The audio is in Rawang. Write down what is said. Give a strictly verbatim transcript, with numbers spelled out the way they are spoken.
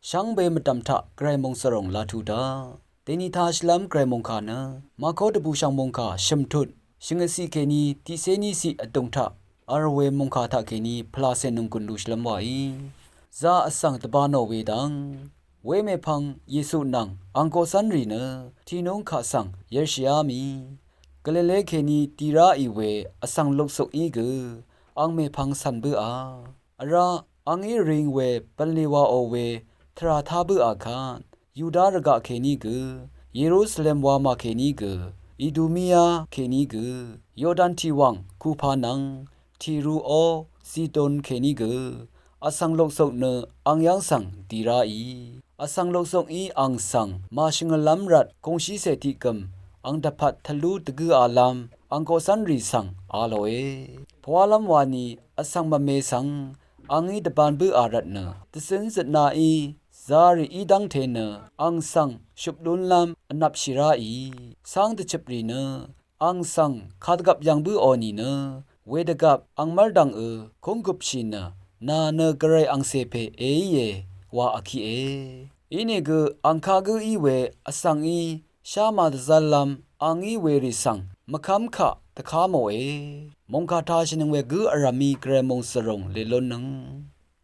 Shvngbe mvdv̀m taq gvray mòngsvròng laq tuq daq dèni tāshìlv́m gvray mòngkà nø Màkó dvbùshv̀ng mòngkà shø̀mtut shvngøtciq kèní tiqcé níciq vdùng taq v̄l we mòngkà taq kèní pvlacè nònggùn lushìlv́m wàí. Zā vsvng dvbānò we dv́ng wemèpvng Yesu nvng ang koqcv́nrì nø tìnúng kaq svng yv̄lshìá mì Galile kèní dì ráì we vsvng luksukí gø ang mèpvng cv̀n bǿà. Vrá angí ring we bv̀nlì waò we tvrà tá bǿà kvt Yuda rvgaq kèní gø, Yerusalem wamà kèní gø, Idumia kèní gø, Yordan tìwàng kupa nvng Tiru ó Sidon kèní gø vsvng luksuk nø ang yv́ng svng dì ráì. Vsvng luksukí ang svng màshvngø̀lv́m rvt gùngshícè tiqgø̀m ang dvpvt tvlú dvgǿalv́m ang koqcv́nrì svng a lòe. Pvwálv́m wani vsvng mvme svng angí dvbān bǿà rvtnø dvcǿn zøtnaí zārì í dv́ngte nø ang svng shøp lúnlv́m vnvpshì ráì. Cáng dvchøprì nø ang svng kadvgvp yv̀ng bǿò nìnø wedvgvp ang mv́rdv̀ngø kúnggøpshì nø nà nø gvray angcè pè èíe wa vkiqe. Inìgø ang kagǿ í we vsvng í shá màdvzv́llv́m angí werì svng mvkv́m kaq dvká mòe. Mòngkà tāshìnøng we gǿ vrv̀mí gvray mòngsvròng lelúnnøng